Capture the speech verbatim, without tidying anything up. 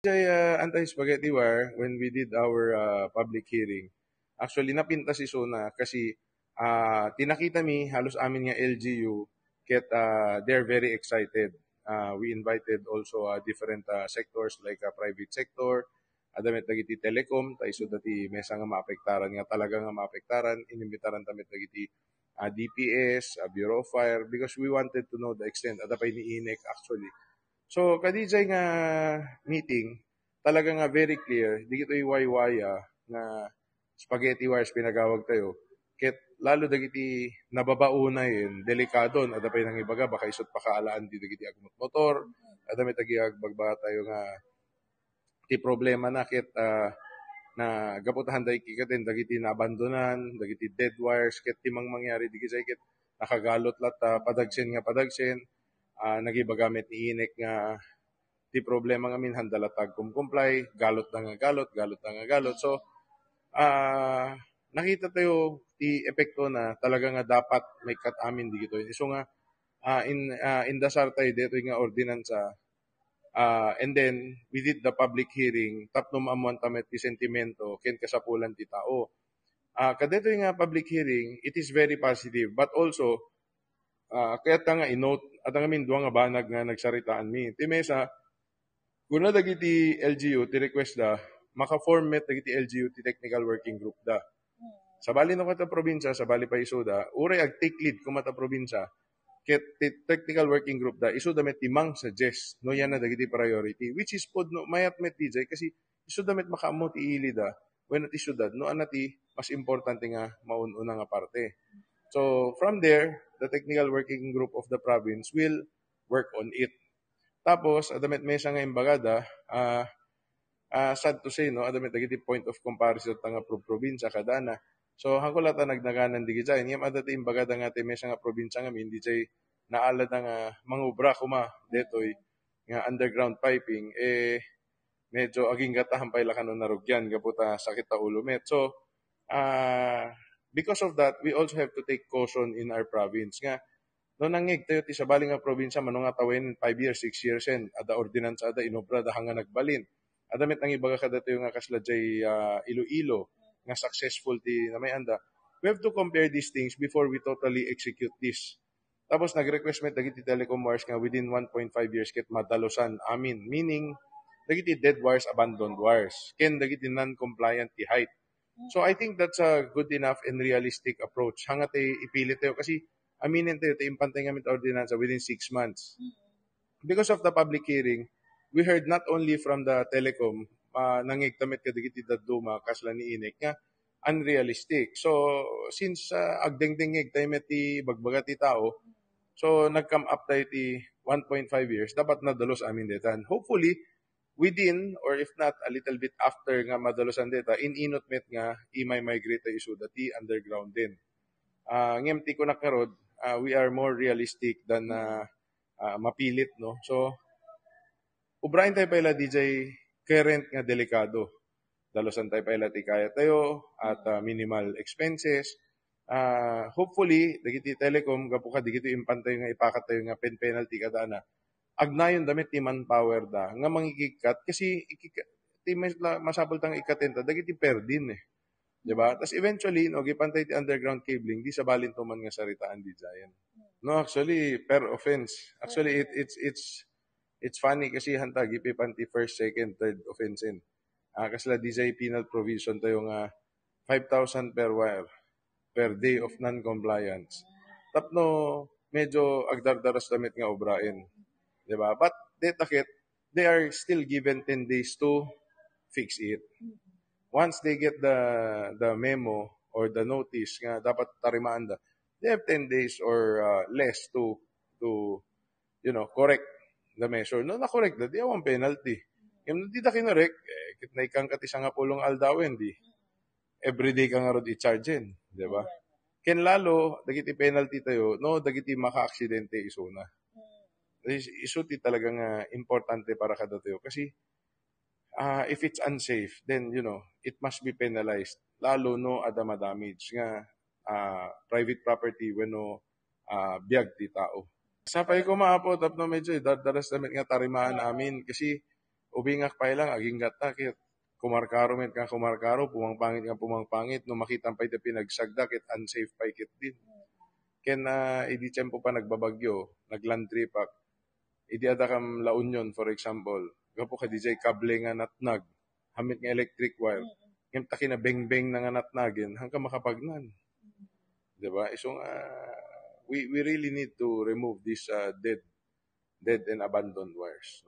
Ay, ah, anti-spaghetti wire, when we did our, ah, public hearing, actually, napintas isuna kasi, ah, ti nakitami, halos amin nga L G U, ket, ah, they're very excited. Ah, we invited also, ah, different, ah, sectors like, ah, private sector, adda met dagiti telecom, ta isuda ti mesa nga maapektaran, nga talaga nga maapektaran, inimbitaran ta met dagiti, ah, D P S, ah, Bureau of Fire, because we wanted to know the extent, adda pay ni INEC actually. So, kadijay nga meeting, talaga nga very clear, dagitoy waywaya nga spaghetti wires pinagawag tayo, ket lalo dagiti nababaonayen, delikadon, adda pay nangibaga, baka isu't pakaalaan ti dagiti agmotor, adda met dagiti agbagbaga tayo nga ti problema na ket, ah, na gapu ta handa ikikaten dagiti naabandonan, dagiti dead wires, ket ti mangmangyari dagijay ket nakagalot latta, padagsen nga padagsen, ah, nagibaga met ni INEC nga ti problema ngamin handa latta agkum-comply, galot da nga galot, galot da nga galot. So, ah, nakita tayo ti epekto na talaga nga dapat maikkat amin dagitoy. Isu nga, ah, in, ah, indasar tayo detoy nga ordinansa, ah, and then we did the public hearing tapno maammuan ta met ti sentimento ken kasapulan ti tao. Ah, kadetoy nga public hearing, it is very positive, but also, ah, kayat ta nga i-note, adda ngamin dua nga banag nga nagsaritaanmi. Ti maysa, kuna dagiti L G U, ti request da, maka-form met dagiti L G U ti technical working group da. Sabali no kata probinsya, sabali pay isuda, uray ag-take lead koma ta probinsya, ket ti technical working group da, isuda met ti mang-suggest, no, yana dagiti priority, which is pudno, mayat met dijay, kasi isuda met makaammo ti ilida, wenno ti siudad, no, ania ti mas importante nga maun-una nga parte. So, from there, the technical working group of the province will work on it. Tapos, adda met mesa nga imbagada, ah, ah, sad to say, no, adda met dagiti point of comparison ta nga pro-, probinsya kadana. So, haanko latta nagnaganan dagijay. Ngem adda ti imbagada nga ti mesa nga probinsya ngamin, dijay naalada nga mangubra koma detoy nga underground piping, eh, medyo aginggataan pay la kano narugian gapu ta sakit ta ulo met. So, ah, because of that, we also have to take caution in our province nga no nangngeg tayo ti sabali nga probinsya, mano nga tawen five years, six years, and adda ordinance, adda inobra, da hanga nagbalin. Adda met nangibaga kadatayo nga kasla jay, ah, Iloilo nga successful ti namay-anda. We have to compare these things before we totally execute this. Tapos nag-request met dagiti telecom wires nga within one point five years ket madalusan amin, meaning dagiti dead wires, abandoned wires, ken dagiti non-compliant ti height. So I think that's a good enough and realistic approach. Hanga ti ipilit tayo kasi aminen tayo ti impantay ngamin ti ordinansa within six months. Because of the public hearing, we heard not only from the telecom, ah, nangngeg ta met kadagiti dadduma kasla ni INEC nga unrealistic. So, since, ah, agdengdengngeg tayo met ti bagbaga ti tao, so nag-come up tayo ti one point five years, dapat nadalus amin daytan. Hopefully, within or if not, a little bit after nga madalusan dayta, in-inut met nga i-migrate tayo isuda ti underground din. Ah, ngem ti kunak ngarud, ah, we are more realistic than, ah, ah, mapilit, no? So, ubraen tayo pay la dijay current nga delikado. Dalusan tayo pay la ti kaya tayo at, ah, minimal expenses. Ah, hopefully, dagiti telecom, gapu ka, dagiti impantay nga ipakat tayo nga pen-, penalty kadana. Agnayon da met ti manpower da nga mangikikkat kasi ikika-, ti mas-, la-, masapul ta nga ikkaten ta dagiti perdin, eh. Di ba? Tas eventually, no, agipantay ti underground cabling, di sabalin to man nga saritaan dijayen. No, actually, per offense. Actually, it, it's, it's, it's funny kasi hanta, agipipan ti first, second, third offense in. Ah, kasla dijay penal provision tayo nga five thousand per wire, per day of non-compliance. Tapno medyo agdardaras da met nga obraen. Di ba? But dayta ket, they are still given ten days to fix it. Once they get the, the memo or the notice nga dapat tarimaan da, they have ten days or, uh, less to, to, you know, correct the measure. No, na-correct da, di awan penalty. Ngem no dida kinorek, eh, ket naikkan ka ti sangapulo nga aldawen, di everyday ka ngarud i-charge-en, di ba? Ken lalo, dagiti penalty tayo, no, dagiti makaaksidente isuna. Is-, isu ti talaga nga importante para kadatayo. Kasi, ah, if it's unsafe, then, you know, it must be penalized. Lalo no adda ma-damage nga, ah, private property wenno, ah, biag ti tao. Sapay koma, Apo, tapno medyo idardaras da met nga tarimaan amin. Kasi Ubingak pay lang, aginggatta ket kumarkaro met nga kumarkaro, pumangpangit nga pumangpangit, no makitam pay ti pinagsagda ket unsafe pay ketdin. Ken, ah, idi tiempo pa nagbabagyo, nag-land trip ak. Idi adda kam La Union, for example, gapu kadijay kable nga natnag, hamet nga electric wire. Ngem ta kinabengbengna nga natnagen, haanka makapagnan. Di ba? Isu nga, we, we really need to remove this, ah, dead, dead and abandoned wires.